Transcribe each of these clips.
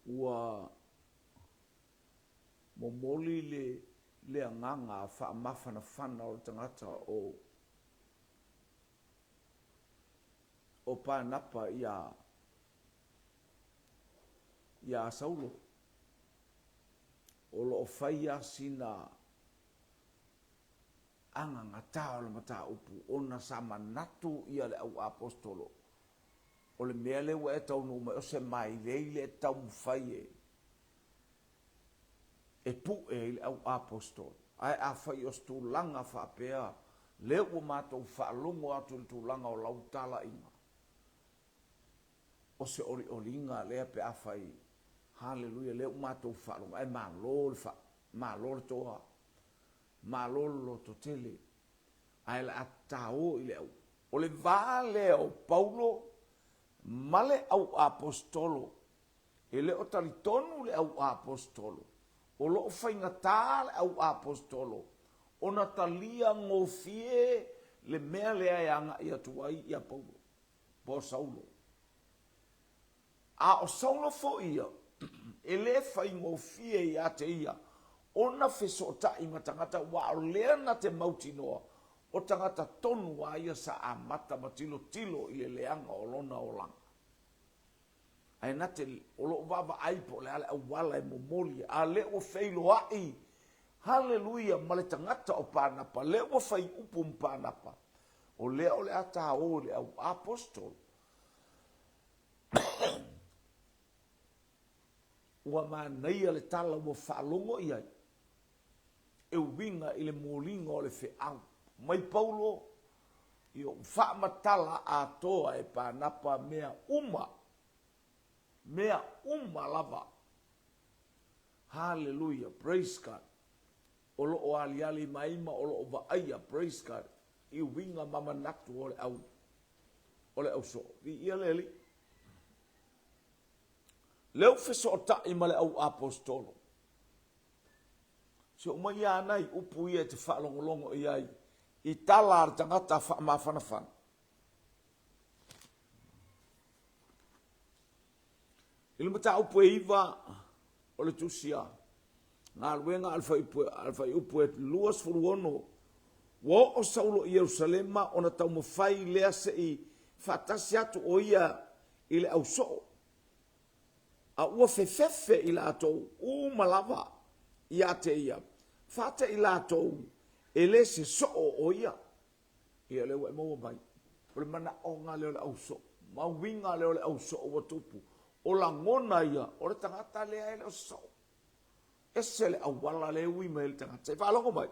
Ua momoli le le agaga faamafanafana o le tagata o o Panapa iā iā Saulo. O lo o fai a sina agagatā o le mataupu ona sa manatu ia le au aposetolo o le mea lea ua e taunuu mai o se mailei lea e taumafai e e pue i le au aposetolo. Ae afai o se tulaga faapea lea ua matou faalogo atu i le tulaga o lau talaiga, o se olioliga lea pe afai, haleluia, lea ua matou faalogo, ae malo le fa, malo le toa, malo le lototele, ae le a taō i le au. O le va lea o Paulo ma le au aposetolo, e le o talitonu le au aposetolo, o lo o faigata le au aposetolo ona talia gofie le mea lea e agai atu ai ia Paulo, po o Saulo. A o Saulo foi ia, e le faigofie ia te ia ona fesootai ma tagata, aua o lea na te mautinoa, o tagata tonu a ia sa amata ma tilotilo i le leaga o lona olaga. Ae na te, o lo o vaavaai po o le a le auala e momoli, a lea ua feiloai, haleluia, ma le tagata o Panapa, lea ua fai upu ma Panapa, o lea o le a taō i le au aposetolo. Ua manaia le tala ua faalogo i ai e uiga i le moliga o le feau mai Paulo i ou faamatala atoa e Panapa mea uma, mea uma lava. Haleluia, praise God. O lo o aliali mai ma o lo o vaaia, praise God, i uiga ma manatu o le au, o le ausoo. Viia le Alii. Lea ua fesootai ma le au aposetolo. Se uma ia ana i upu ia e te faalogologo i ai i tala a le tagata faamafanafana. I le mataupu e 9 o le tusi a Galuega a le Fuaiupu e 26, ua oo Saulo i Ierusalema ona taumafai lea se i faatasi atu o ia i le ausoo, a ua fefefe i latou uma lava ia te ia, faata'i latou e le se soo o ia. Ia lea ua e maua mai, o le manaoga lea o le ausoo, ma uiga lea o le ausoo ua tupu, o lagona ia o le tagata lea e le o se soo. Ese le auala lea e ui mai ai le tagata. Se i faalogo mai.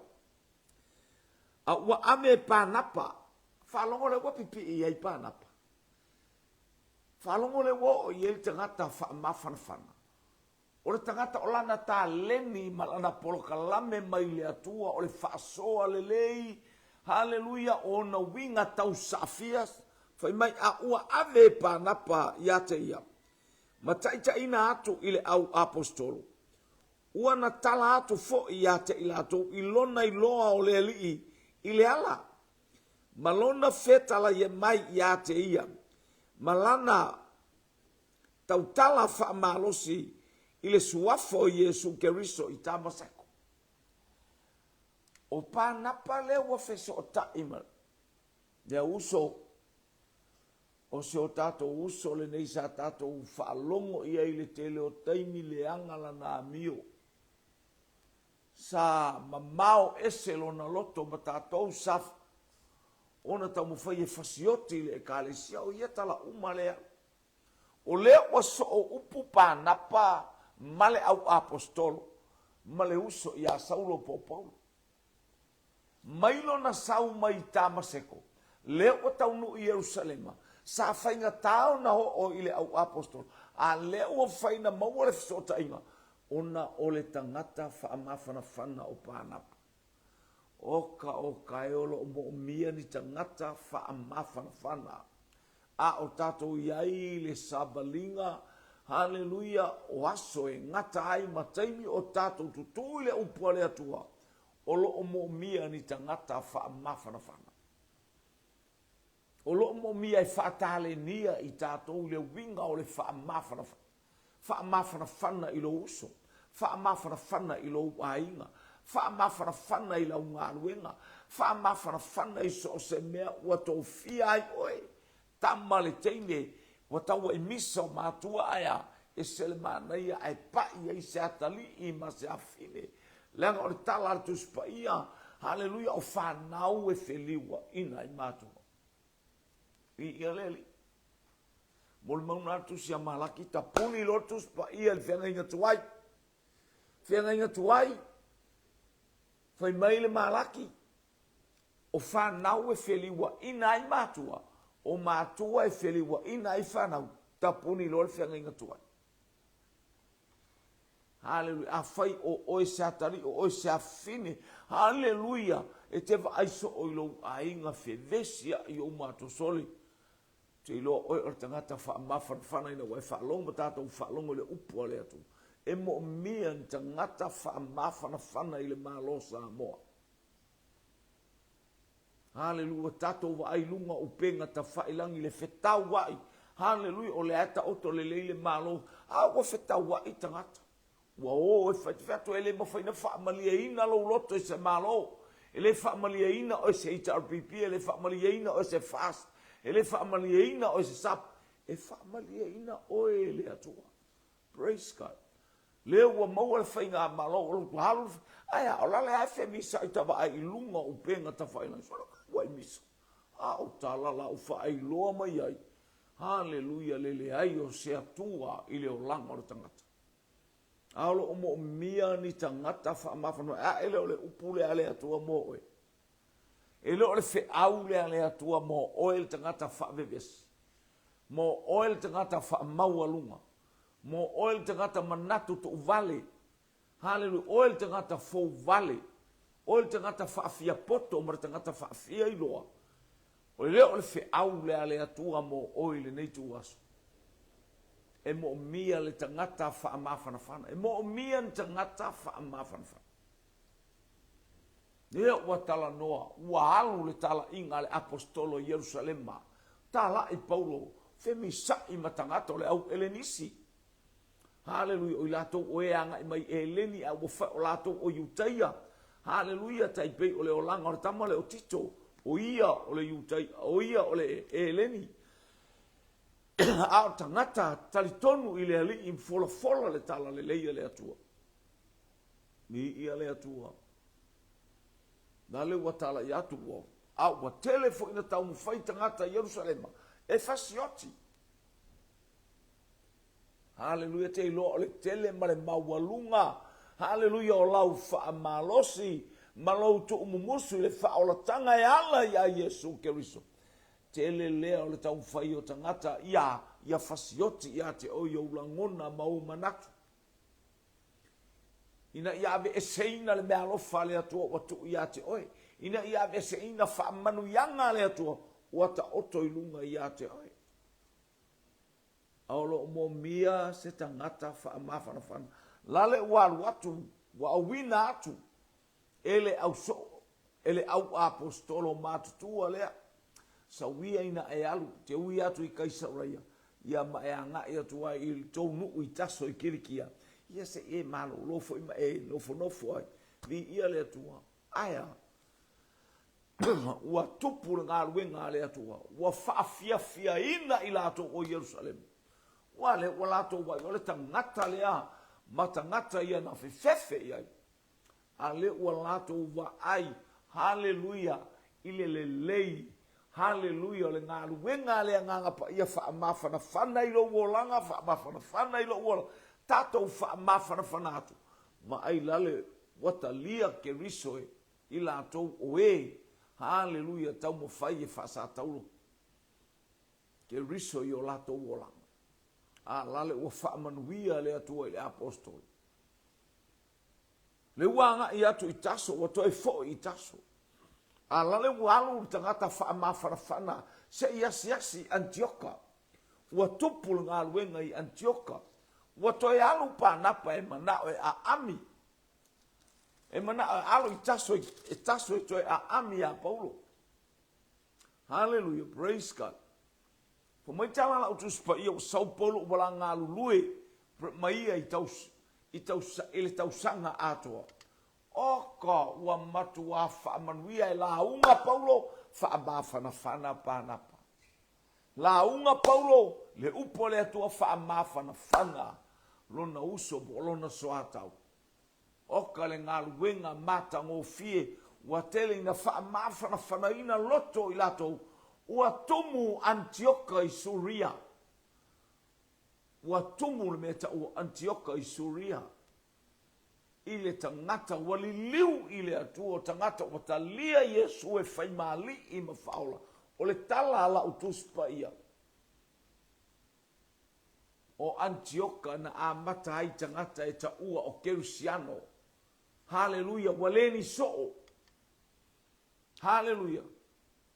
A ua ave e Panapa, faalogo lea ua pipii i ai Panapa. Faalogo lea ua oo i ai le tagata faamafanafana. O le tagata o lana taleni ma lana polokalame mai le Atua o le faasoa lelei, haleluia, o ona uiga tausaafia, fai mai, a ua ave e Panapa ia te ia, ma taitaiina atu i le au aposetolo. Ua na tala atu foi ia te i latou i lona iloa o le Alii i le ala, ma lona fetalai mai ia te ia, ma lana tautala faamalosi i le suafa o Iesu Keriso i Tamaseko. O Panapa lea ua fesootai ma lea uso, o si o tatou uso lenei sa tatou faalogo i ai i le tele o taimi leaga lana amio. Sa mamao ese lona loto ma tatou sa ona taumafai e fasioti i le Ekalesia, o ia tala uma lea. O lea ua soo upu Panapa ma le au aposetolo ma le uso ia Saulo po o Paulo. Mai lona sau mai i Tamaseko, lea ua taunuu i Ierusalema, sa faigata ona oo i le au aposetolo, a lea ua mafai ona maua le fesootaiga ona o le tagata faamafanafana o Panapa. Oka oka e o lo o moomia ni tagata faamafanafana a o tatou i ai i le savaliga, haleluia, o aso e gata ai ma taimi o tatou tutū i le upu a le Atua, o lo o moomia ni tagata faamafanafana. O lo o moomia e faatalenia i tatou le uiga o le faamafanafana. Faamafanafana i lou uso, faamafanafana i lou aiga, faamafanafana i lau galuega, faamafanafana i so o se mea ua tofia ai oe. Tama le teine ua taua i misa o matua ae a, ese le manaia ae pai ai se atalii ma se afine. Leaga o le tala a le Tusi Paia, haleluia, o fanau e feliuaina ai matua. Viia le Alii. Molimau na le Tusi a Malaki, tapuni loa le Tusi Paia i le feagaiga tuai. Feagaiga tuai, fai mai le Malaki, O fanau e feliuaina ai matua, o matua e feliuaina ai fanau, tapuni loa le feagaiga tuai. Haleluia. Afai o oe se atalii, o oe se afine, haleluia, e te vaai soo i lou aiga fevesi ai i ou matua sole. Ou te iloa oe o le tagata faamafanafana ina ua e faalogo ma tatou faalogo i le upu a le Atua. E moomia ni tagata faamafanafana i le Malo o Samoa. Haleluia, ua tatou vaai i luga o upega tafailangi le fetauai. Haleluia, o lea e taoto lelei le Malo, a ua fetauai tagata. Ua o e fai te fai atu e le mafai ona faamalieina lou loto i se Malo. E le faamalieina oe se HRPP, e le faamalieina oe se FAST, e le faamalieina oe se SUP. E faamalieina oe e le Atua. Praise God. Lea ua maua le faigamalo o lou alu ae a o la le a e femisa'i ta vaai i luga o upega tafailagi solo ka ua i misa a o tala la u faailoa mai ai haleluia le leai o se Atua i le olaga o le tagata a o lo o moomia ni tagata faamafanua a e le o le upu lea a le Atua mo oe e le o le feau lea a le Atua mo oe le tagata faavevesi Mo oe le tagata faamaualuga. Mo oe le tagata manatu tuuvale. Haleluia. Oe le tagata fouvale. Oe le tagata faafiapoto ma le tagata faafiailoa. E le o le feau lea a le Atua mo oe i lenei ituaso. E moomia le tagata faamafanafana. E moomia ni tagata faamafanafana. Lea ua talanoa, ua alu le talaiga a le Aposetolo i Ierusalema, talai Paulo, femisa'i ma tagata o le au Elenisi. Haleluia, o i latou o e agai mai i Eleni ae ua fai o latou o Iutaia. Haleluia, tai pei o le olaga o le tama lea o Tito, o ia o le Iutaia, o ia o le Eleni. A o tagata talitonu i le Alii folafola le talalelei a le Atua. Viia le Atua. Na lea ua talai atu ua, a ua tele foi na taumafai tagata i Ierusalema e fasioti. Haleluia, te iloa o le tele ma le maualuga, haleluia, o lau faamalosi ma lou tuumumusu i le faaolataga e ala iā Iesu Keriso. Tele lea o le taumafai o tagata ia, ia fasioti ia te oe i ou lagona ma ou manatu. Ina ia aveeseina le meaalofa a le Atua ua tuu ia te oe, ina ia aveeseina faamanuiaga a le Atua ua taoto i luga ia te oe. A o lo o momia se tagata faamafanafana, lale ua alu atu, ua auina atu E le au soo, e le au aposetolo matutua lea. Sauia ina e alu, te ui atu i Kaisareia, ia ma e agai atu ai i le tou nuu i Taso i Kilikia, ia se i e malolo foi ma e nofonofo ai. Viia le Atua. Ae a? Ua tupu le galuega a le Atua, ua faafiafiaina i latou o Ierusalema. Ua lea ua latou vaai, o le tagata lea ma tagata ia na fefefe i ai. A lea ua latou vaai, haleluia, i le lelei, haleluia, o le galuega a le Agaga Paia faamafanafana i lou olaga, faamafanafana i lou olaga, tatou faamafanafana atu, vaai lale ua talia Keriso e i latou o e, haleluia, taumafai e faasataulo Keriso i o latou olaga. A lale ua faamanuia le Atua i le Aposetolo. Le ua agai atu i Taso, ua toe foi i Taso. A la le ua alu le tagata faamafanafana se i asiasi i Anitioka. Ua tupu le galuega i Anitioka. Ua toe alu Panapa e manao e aami. E manao e alu i Taso, e Taso e toe aami iā Paulo. Hallelujah, praise God. Fai mai tala lau Tusi Paia ua sau Paulo ua la galulue. ma ia i taus, i taus, i le tausaga atoa. Oka, ua matuā faamanuia e lauga Paulo, faamafanafana Panapa. Lauga Paulo, le upu a le Atua faamafanafana lona uso po o lona soatau. Oka le galuega matagofie ua tele ina faamafanafanaina loto o i latou ua tumu Anitioka i Suria. Ua tumu le mea tau o Anitioka i Suria i le tagata ua liliu i le Atua, o tagata ua talia Iesu e fai ma Alii ma Faaola. O le tala a lau Tusi Paia, O Anitioka na amata ai tagata e taua o Kerisiano. Haleluia, ua le ni soo. Haleluia.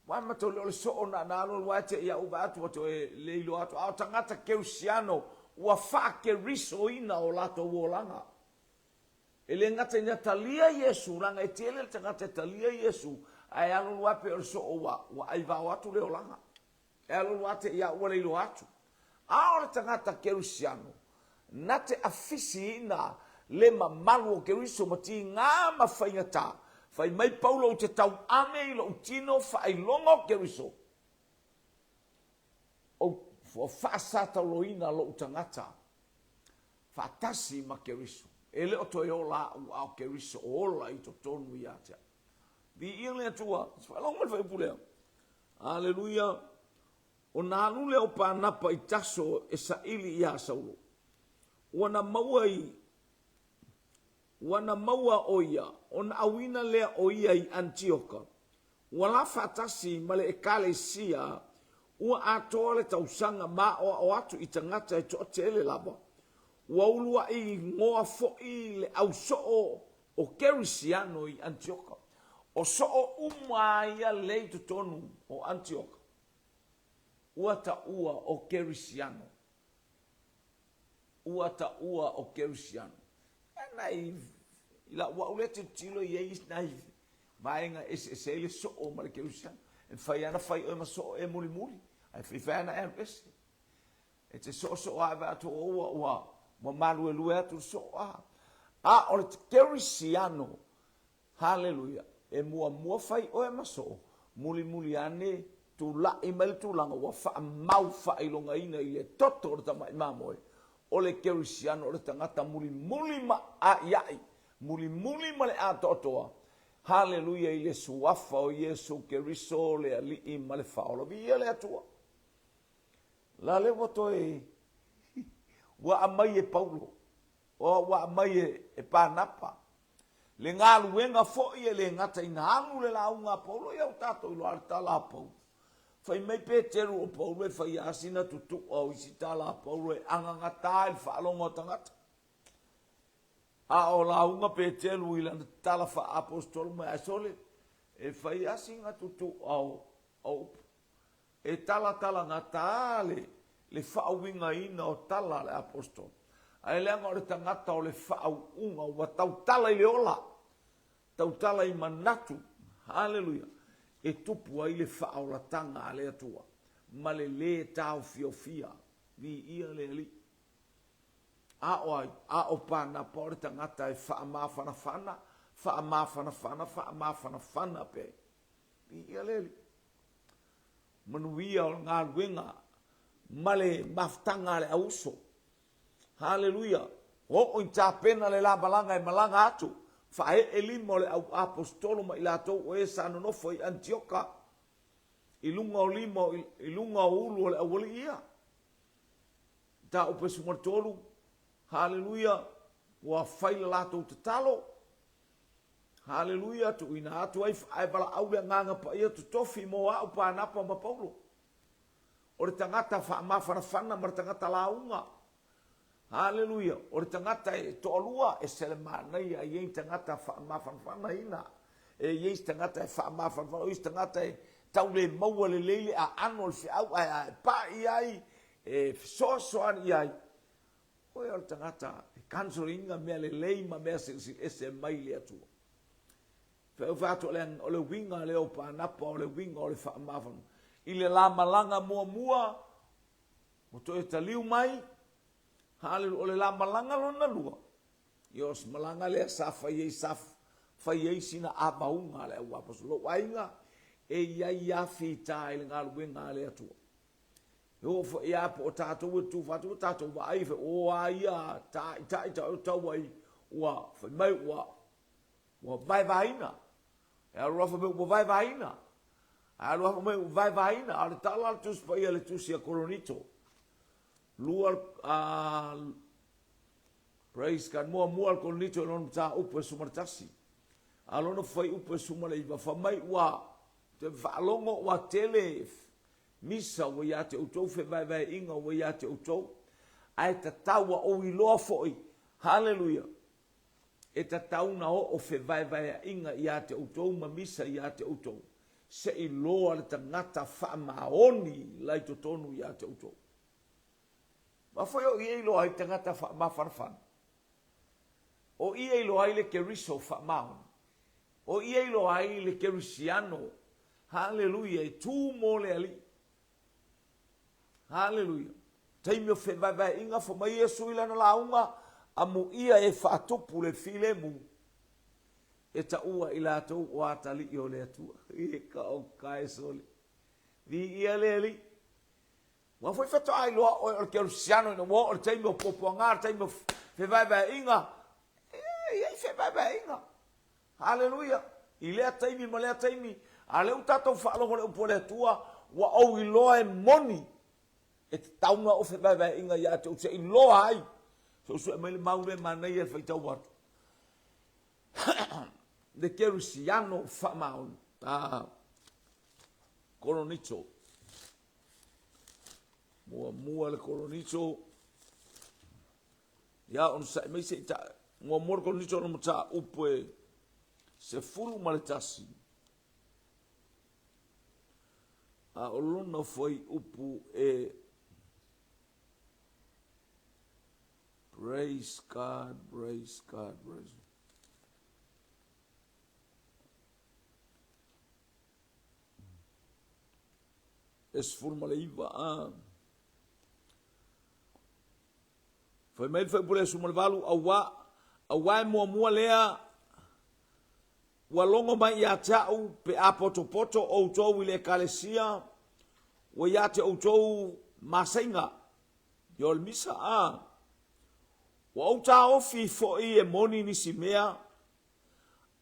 Ua amata le o le soo na na alu alu ae te ia uva atu ua toe le iloa atu. A o tagata Kerisiano ua faakerisoina o latou olaga. E le gata ina talia Iesu, leaga e tele le tagata e talia Iesu, ae alu alu ae pei o le soo ua, ua aivao atu le olaga. E alualu ate ia ua le iloa atu. A o le tagata Kerisiano, na te afisiina le mamalu o Keriso ma tigā ma faigata. Fai mai Paulo ou te tauave i lou tino faailoga o Keriso, ou ua faasatauloina lou tagata faatasi ma Keriso. E le o toe ola au, a o Keriso o ola i totonu ia te au. Viia le Atua. Faalogo mai le fuaiupu lea. Aleluia. Ona alu lea o Panapa i Taso e saili iā Saulo. Ua na maua i Ua na maua ʻo ia, ona ʻauina lea o ia i Anitioka. Ua la faatasi ma le ʻekalesia, ua atoa le tausaga ma aʻoaʻo atu i tagata e toatele lava. Ua uluaʻi igoa foʻi le au soo o Kerisiano i Anitioka. O soo uma a ia lei totonu o Anitioka, ua taua o Kerisiano. Ua taua o Kerisiano. E nai, i lau au lea tilotilo i ai nai vaega e eseese ai le soo ma le Kerisiano. E mafai lava ona fai oe ma soo e mulimuli, ae fai fai lava ona e alu ese. E te soosoo lava e vaai atu ua, ua, ua maluelue atu le soo, a. A o le kerisiano, haleluia, e muamua fai oe ma soo, mulimuli ane tulai mai le tulaga ua faamau faailogaina i le toto o le tamai mamoe, o le kerisiano o le tagata mulimuli ma aiai, mulimuli ma le atoatoa, haleluia i le suafa o Iesu Keriso le Alii ma le Faaola. Viia le Atua. La lea ua toe ua aumai e Paulo, ua aumai e Panapa. Le galuega foi e le gata ina alu le lauga a Paulo, ia ua tatou iloa le tala a Paulo. Fai mai Peteru o Paulo e fai lava sina tutu'a o isi tala a Paulo e agagata i le faalogo a tagata. A o lauga Peteru i lana tala faa-aposetolo mai, ae sole, e fai lava sina tutu'a o upu. E talatalagata le le faauigaina o tala a le Aposetolo, ae leaga o le tagata o le faauuga ua tautala i le ola, tautala i manatu, haleluia, e tupu ai le faaolataga a le Atua ma le lē taofiofia. Viia le Alii. A o ai? A o Panapa o le tagata e faamafanafana, faamafanafana, faamafanafana pea. Viia le Alii. Manuia o le galuega ma le mafutaga a le auuso. Haleluia! Oo i tapena le la malaga e malaga atu, faaee lima o le au aposetolo ma i latou o e sa nonofo i Anitioka i luga o lima i luga o ulu o le aualii ia. Mataupu e 13, Haleluia! Ua fai le latou tatalo. Haleluia, tuuina atu ai ae valaau le Agaga Paia totofi mo a'u Panapa ma Paulo. O le tagata faamafanafana ma le tagata lauga. Haleluia, o le tagata e toalua, e se le manaia e i ai ni tagata faamafanafana ina. E i ai se tagata e faamafanafana, o isi tagata e tau le maua lelei le aano o le feau ae a e pai i ai, e fesoasoani i ai, O ia o le tagata e cancel ina mea lelei ma mea silisiliese mai le Atua. Fai fai atu o le uiga lea o Panapa, o le uiga o le faamavaga. I le la malaga muamua, ua toe taliu mai, Haleluia. O le la malaga lona lua, ia o se malaga lea sa fai ai, sa fai ai sina avauga a le au apostola. Lou aiga, e i ai lava fita i le galuega a le Atua. E oo foi lava po o tatou e tufa atu, ua tatou vaai foi, o a ia taitai tau ai, ua fai mai ua ua vaevaeina. E alu loa fai mai ua vaevaeina. Alu loa fai mai ua vaevaeina. A o le tala a le Tusi Paia le Tusi a Koronito, lua, praise God, muamua le Koronito i lona mataupu e 11, a lona fuaiupu e 19, fai mai ua te faalogo ua tele misa ua ia te outou, fevaevaeaiga ua ia te outou, ae tatau ua ou iloa foi, haleluia, e tatau na oo fevaevaeaiga ia te outou ma misa ia te outou, se i loa le tagata faamaoni la i totonu ia te outou. Ma foi o i e iloa ai le tagata faamafanafana, o i e iloa ai le Keriso faamaoni, o i e iloa ai le Kerisiano, haleluia, e tu mo le Alii. Haleluia. Taimi o fevaevaeaiga, fai mai Iesu i lana lauga, amuia e faatupu le filemu, e taua i latou o atalii o le Atua. E ka o kae sole. Viia le Alii. Ua foi faatoa iloa oe o le kerisiano ina ua oo le taimi o puapuaga, le taimi o fevaevaeaiga. E i ai fevaevaeaiga. Haleluia! I lea taimi ma lea taimi, a lea ua tatou faalogo i le upu a le Atua, ua ou iloa e moni e tatau ona oo fevaevaeaiga ia te ou se i iloa ai. Se i sue mai le mau lea manaia e faitau atu. Le kerisiano faamaoni. Ah, Koronito. Muamua le Koronito. Ia onosai mai se i ta muamua le Korinito ona mataupu e 11. A o lona fuaiupu e Praise God, praise God, praise God. E 19 a. Fai mai le fuaiupu le 18, Auā, auā e muamua lea ua logo mai ia te au pe a potopoto outou i le Ekalesia, ua ia te outou masaiga, ia o le misa, a. Ua ou taofi foi e moni nisi mea,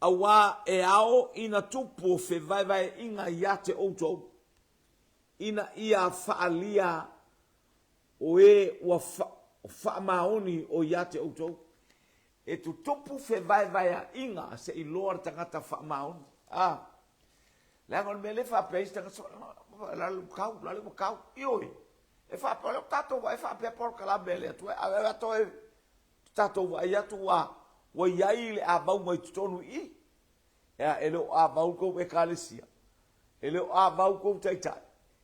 auā e ao ina tupu o fevaevaeaiga ia te outou, ina ia faalia O e ua faamaoni o ia te outou, e tutupu fevaevaeaiga se i loa le tagata faamaoni. A, leaga o le mea lea e faapea ai se tagata, la le ua kau, la le ua kau. Ioe, e faapea, o lea ua tatou vaai faapea polokalame a le Atua, a o toe tatou vaai atu ua, ua i ai le avauga i totonu i i. Ea, e le o avau kou Ekalesia, e le o avau kou taitai,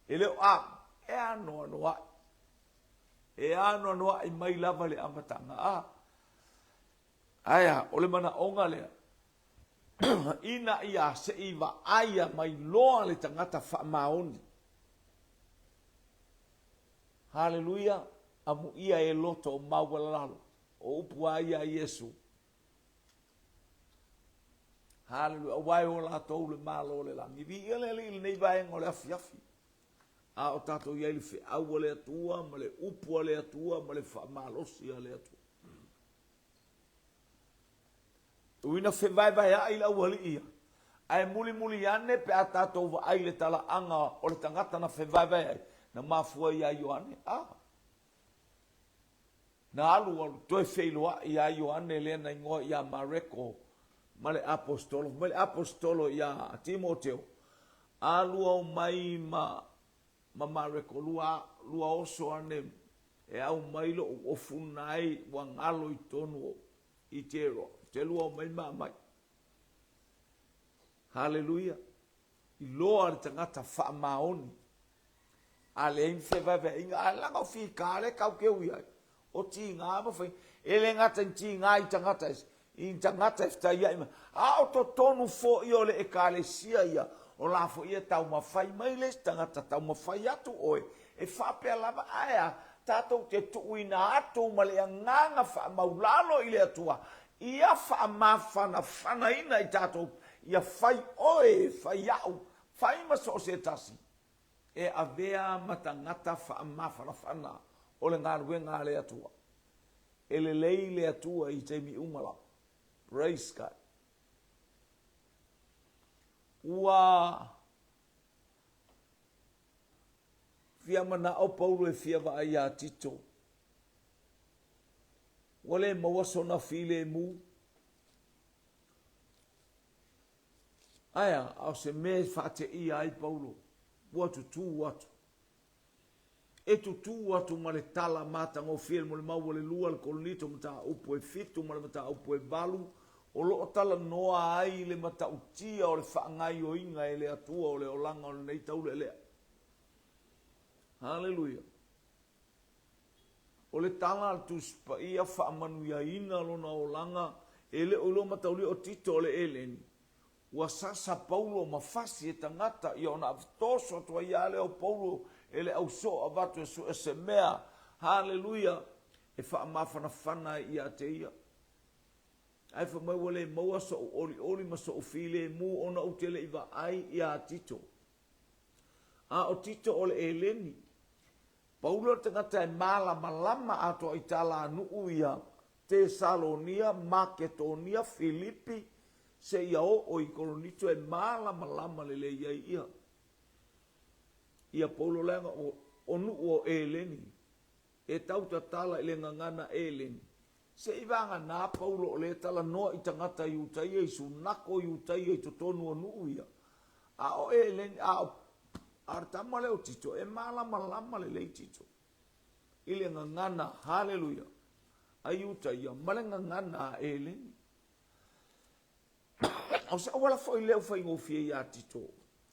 e le o a, e anoanoai. E anoanoai mai lava le amataga. A, ae a, o le manaoga lea, ina ia se i vaaia mai loa le tagata faamaoni. Haleluia, amuia e loto maualalalo. O upu a ia a Iesu. Haleluia, aua e o latou le Malo o le lagi. Viia le Alii i lenei vaega o le afiafi. A o tatou i ai le feau a le Atua ma le upu a le Atua ma le faamalosi a le Atua. Ui ina fevaevaeai le aualii ia, ae mulimuli ane pe a tatou vaai i le talaaga o le tagata na fevaevaeai, na mafua ia Ioane. Ah. Na alu alu toe feiloai ia Ioane lea na igoa ia Mareko ma le Aposetolo. Fai mai le Aposetolo ia Timoteo, Alu au mai ma, ma Mareko, lua, lua oso ane e au mai loʻu ofu nae ua galo i totonu o i Teroa. Te lua o mai ma mai. Haleluia. Iloa le tagata faamaoni. A leai ni fevaevaeaiga, ae leaga o fika lea tatou te ui ai, o tiga ma faiga. E le gata i tiga i tagata ese, i tagata e fetaiai mai, a o totonu foi o le Ekalesia ia, o la foi e taumafai mai le isi tagata taumafai atu oe, e faapea lava, ae a? Tatou te tuuina atu ma le agaga faamaulalo i le Atua, ia faamafanafanaina i tatou, ia fai oe, fai au, fai ma so o se tasi, e avea ma tagata faamafanafana o le galuega a le Atua. E lelei le Atua i taimi uma lava. Praise God. Ua fia manao Paulo e fia vaai iā Tito. Ua le maua sona filemu. Ae a, a o se mea e faateia ai Paulo, ua tutū atu. E tutū atu ma le tala matagofie le molimau a le lua le Korinito mataupu e fitu ma le mataupu e valu, o lo o talanoa ai le matautia o le faagaioiga e le Atua o le olaga o lenei taulealea. Haleluia! O le tala a le Tusi Paia faamanuiaina lona olaga e le o iloa mataulia o Tito o le Eleni, Ua sasa Paulo ma fasi e tagata ia ona toso atu ai lava lea o Paulo e le ausoo avatu e sue se mea, haleluia, e faamafanafana ai ia te ia. Ae fai mai ua le maua so'u olioli ma so'u filemu ona ou te le i vaai iā Tito. A o Tito o le Eleni. Paulo le tagata e malamalama atoa i talanuu ia Tesalonia, Maketonia, Filipi, seia oo i Koronito e malamalama lelei ai ia. Ia Paulo leaga o, o nuu o Eleni, e tau tatala i le gagana Eleni. Se i vagana Paulo o lea e talanoa i tagata Iutaia i sunako Iutaia i totonu o nuu ia. A o Eleni, a o, a o le tama lea o Tito, e malamalama lelei Tito i le gagana, haleluia, a Iutaia ma le gagana a Eleni. O se auala foi lea ua faigofie iā Tito,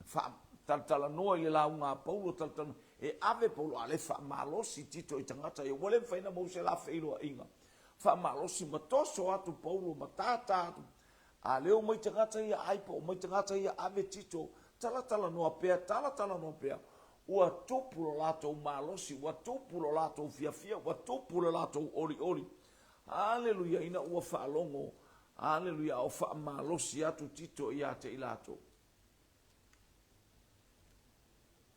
faatalatalanoa i le lauga a Paulo, talatalanoa, e ave Paulo, a o lea e faamalosi Tito i tagata ia, ua le mafai ona maua se la feiloaiga. Faamalosi ma toso atu Paulo ma tātā atu, a lea omai tagata ia ai po omai tagata ia ave Tito, talatalanoa pea, talatalanoa pea, ua tupu lo latou malosi, ua tupu lo latou fiafia, ua tupu le latou olioli. Aleluia, ina ua faalogo, aleluia, a o faamalosi atu Tito ia te i latou.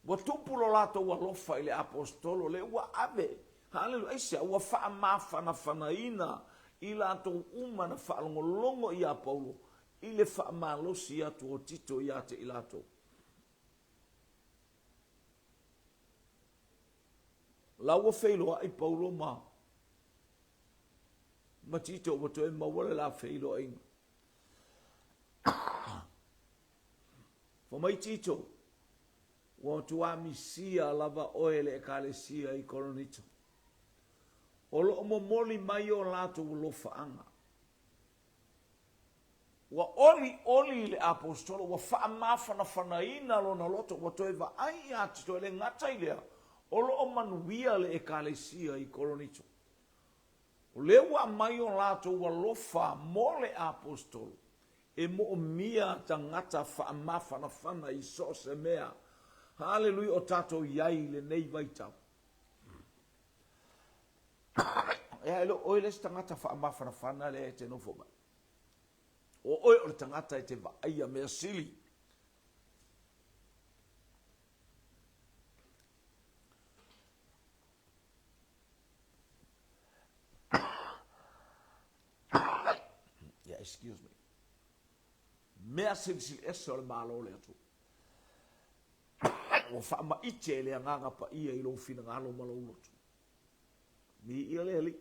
Ua tupu lo latou alofa i le aposetolo, lea ua ave, aleluia, aisea, ua faamafanafanaina i latou uma na faalogologo iā Paulo i le faamalosi atu o Tito ia te i latou. La ua feiloai Paulo ma ma Tito ua toe maua le la feiloaiga. Fai mai Tito, ua matua misia lava oe e le Ekalesia i Koronito. O lo o momoli mai o latou alofaaga. Ua olioli i le Aposetolo, ua faamafanafanaina lona loto, ua toe vaai iā Tito, e le gata i lea, o lo o manuia le Ekalesia i Koronito. O lea ua aumai o latou alofa mo le Aposetolo, e moomia tagata faamafanafana i so o se mea. Haleluia, o tatou i ai i lenei vaitau. Ea, e le o oe le isi tagata faamafanafana lea e te nofo mai. O oe o le tagata e te vaaia mea sili. Yeah, excuse me. Mea silisili ese o le Malo o le Atua. Ua faamaite e le Agaga Paia i lou finagalo ma lou loto. Viia le Alii.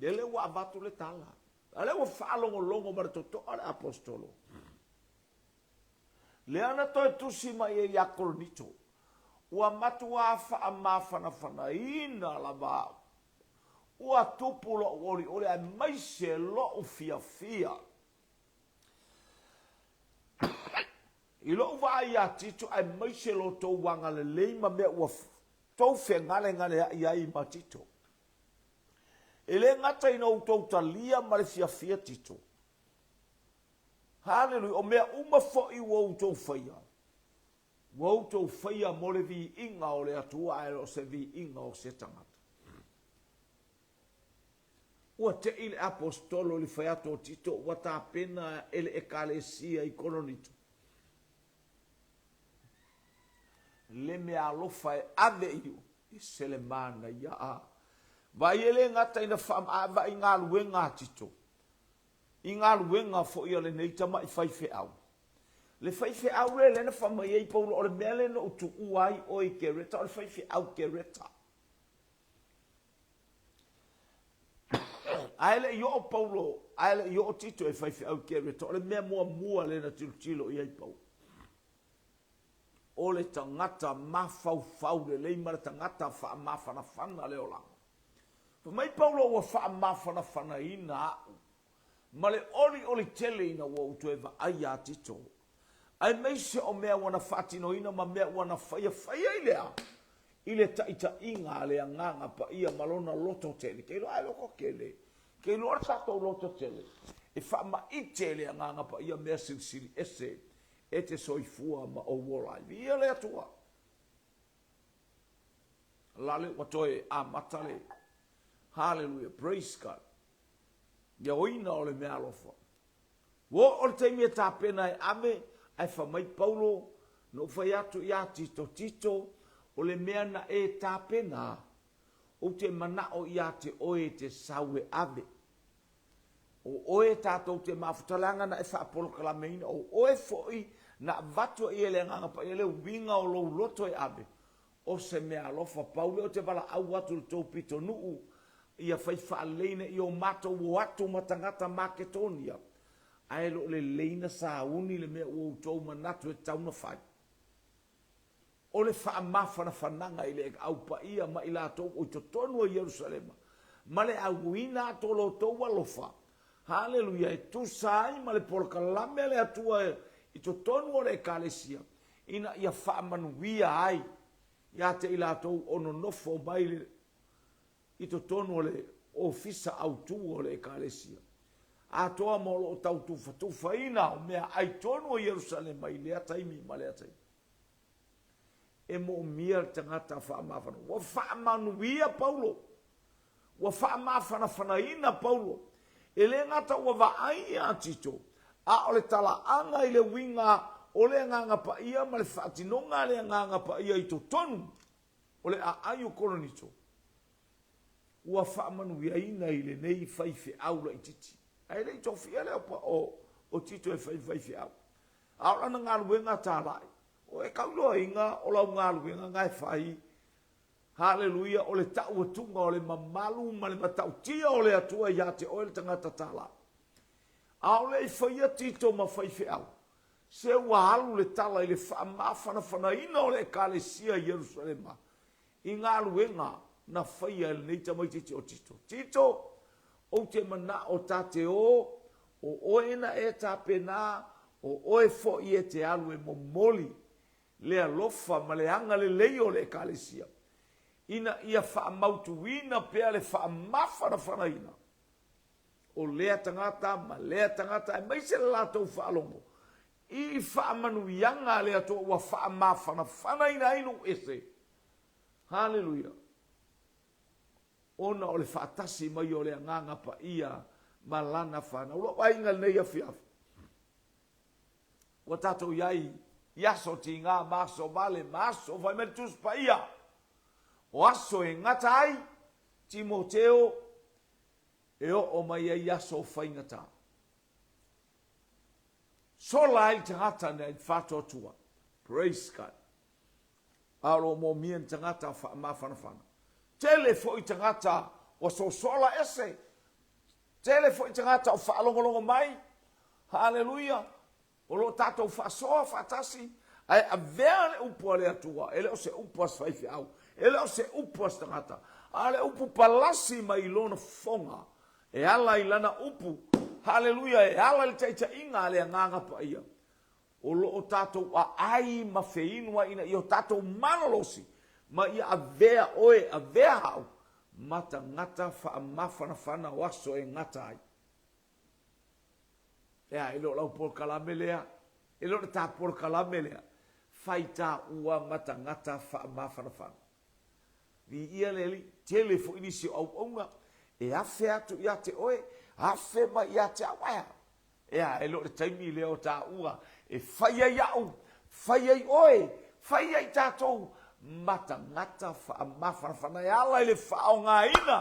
Lele ua avatu le tala. A lea ua faalogologo ma le totoa le aposetolo. Lea na toe tusi mai ai ia Korinito, ua matuā faamafanafanaina lava au. Ua tupu loʻu olioli aemaise loʻu fiafia. I loʻu vaai iā Tito aemaise lo tou agalelei ma mea ua tou fegalegaleaʻi ai ma Tito. E le gata ina outou talia ma le fiafia Tito. Haleluia, o mea uma foi ua outou faia, ua outou faia mo le viiga o le Atua ae le o se viiga o se tagata. Ua te'i le Aposetolo i le fai atu o Tito ua tapena e le Ekalesia i Koronito le meaalofa e ave i o se le manaia a vaai e le gata ina faamaavae i galuega a Tito, i galuega foi a lenei tama'i faifeau. Le faifeau lea lea na fai mai ai Paulo o le mea lea na ou tuua ai oe i Kereta o le faifeau Kereta. Ae le i oo Paulo, ae le i oo Tito e faifeau i Kereta, o le mea muamua lea na tilotilo i ai Paulo, o le tagata mafaufau lelei ma le tagata faamafanafana le olaga. Fai mai Paulo ua faamafanafanaina au ma le olioli tele ina ua ou toe vaai iā Tito, aemaise o mea ua na faatinoina ma mea ua na faia, faia i le a? I le taitaiga a le Agaga Paia ma lona loto tele. Ke iloa e loto tele, ke iloa le tatou loto tele e faamaite e le Agaga Paia mea silisili ese e te soifua ma ou ola ai. Viia le Atua. La le ua toe amata le Hallelujah, praise God. Ia oina o le mea alofa. Ua oo le taimi e tapena e ave, ae fai mai Paulo, Na ou fai atu iā Tito, Tito, o le mea na e tapena, ou te manao iā te oe e te sau e ave. O oe tatou te mafuta leaga na e faapolokalameina, o oe foi na avatu ai e le Agaga Paia le uiga o lou loto e ave, O se mea alofa pau lea ou te valaau atu i le tou pitonuu ia fai faalelei ina ia o matou o atu ma tagata Maketonia, ae le o lelei na sauni le mea ua outou manatu e tatau na fai. O le faamafanafanaga i le au paia ma i latou o i totonu o Ierusalema, ma le auina atu o lo outou alofa, haleluia, e tusa ai ma le polokalame a le Atua i totonu o le Ekalesia, ina ia faamanuia ai ia te i latou o nonofo mai i totonu o le ofisa autu o le Ekalesia atoa ma o lo o tau tufatufaina o meaai tonu o Ierusalema i lea taimi ma lea taimi. E moomia le tagata faamafana. Ua faamanuia Paulo Ua faamafanafanaina Paulo, e le gata ua vaai iā Tito, a o le talaaga i le uiga o le Agaga Paia ma le faatinoga a le Agaga Paia i totonu o le aai o Koronito, ua faamanuiaina i lenei faifeau laitiiti. Ae le i tofia lea o Tito e fai faifeau, a o lana galuega talai, o e tauiloaina o lau galuega na e fai Haleluia, o le tauatuga o le mamalu ma le matautia o le Atua ia te oe le tagata tala. A o le i faia Tito ma faifeau, se ua alu le tala i le faamafanafanaina o le Ekalesia i Ierusalema i galuega na faia e lenei tamaitiiti o Tito. Tito, ou te manao ta te o, o oe na e tapena, o oe foi e te alu e momoli le alofa ma le agalelei o le Ekalesia, ina ia faamautuina pea le faamafanafanaina o lea tagata ma lea tagata aemaise le latou faalogo i faamanuiaga a le Atua ua faamafanafanaina ai nuu ese. Haleluia! Ona o le faatasi mai o le Agaga Paia ma Lana fanau. Lou aiga i lenei afiafi, Ua tatou i ai i aso tiga ma aso vale ma aso fai mai le Tusi Paia, o aso e gata ai Timoteo e oo mai ai aso faigata. Sola ai le tagata na i faatuatua. Praise God. A o lo o moomia ni tagata faamafanafana. Tele foi tagata ua sosola ese. Tele foi tagata o faalogologo mai. Haleluia! O lo o tatou faasoa faatasi, ae avea le upu a le Atua, e le o se upu a se faifeau, e le o se upu a se tagata, a o le upu palasi mai i lona fofoga, e ala i lana upu, haleluia, e ala i le taitaiga a le Agaga Paia. O lo o tatou aai ma feinu ai ina ia o tatou malolosi ma ia avea oe, avea au ma tagata faamafanafana o aso e gata ai. Ea, e le o lau polokalame lea, e le o le ta polokalame lea, fai taua ma tagata faamafanafana. Viia le Alii, tele foi nisi o auauna. E afe atu ia te oe, afe mai ia te au, ae a? Ea, e le o le taimi lea o taua e fai ai au, fai ai oe, fai ai tatou ma tagata faamafanafana e ala i le faaaogaina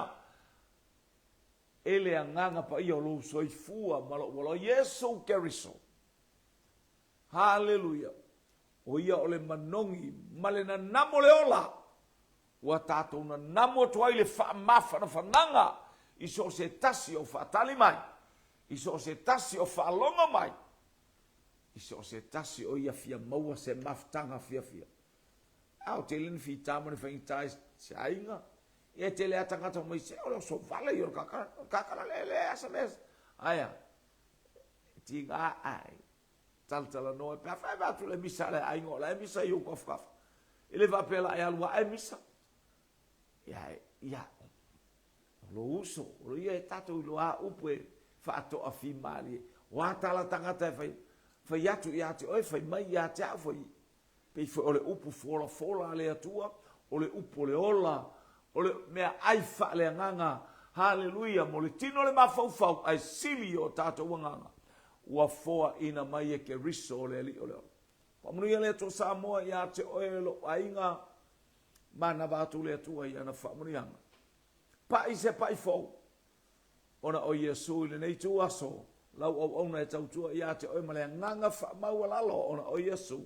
e le Agaga Paia o lou soifua ma lou ola, o Iesu Keriso. Haleluia! O ia o le manogi ma le nanamo o le ola ua tatou nanamo atu ai le faamafanafanaga i so o se tasi o faatali mai, i so o se tasi o faalogo mai, i so o se tasi o ia fia maua se mafutaga fiafia. A o tele ni fita ma ni faigata i se aiga, ia e tele a tagata mai se o le oso vale ia o le kakala, o le kakala le le asa mea. Aia, e tiga ai, talatalanoa pe a fai atu le misa a le aiga o la e misa i ou tafatafa. E le faapea la e alu ae misa. Ia, ia, o lou uso, o lo ia e tatou iloa a upu e faatoafimalie. O a tala tagata e fai, fai atu ia te oe, fai mai ia te au, fai, Pei foi o le upu folafola a le Atua, o le upu o le ola, o le meaai faaleagaga, haleluia, mo le tino le mafaufau ae sili i o tatou agaga, ua foaina mai e Keriso o le Alii o le ola. Faamanuia le Atua Samoa ia te oe lou aiga, manava atu le Atua i ana faamanuiaga. Pai se pai fou, ona o Iesu i lenei itu aso, lau auauna e tautua ia te oe ma le agaga faamaualalo ona o Iesu.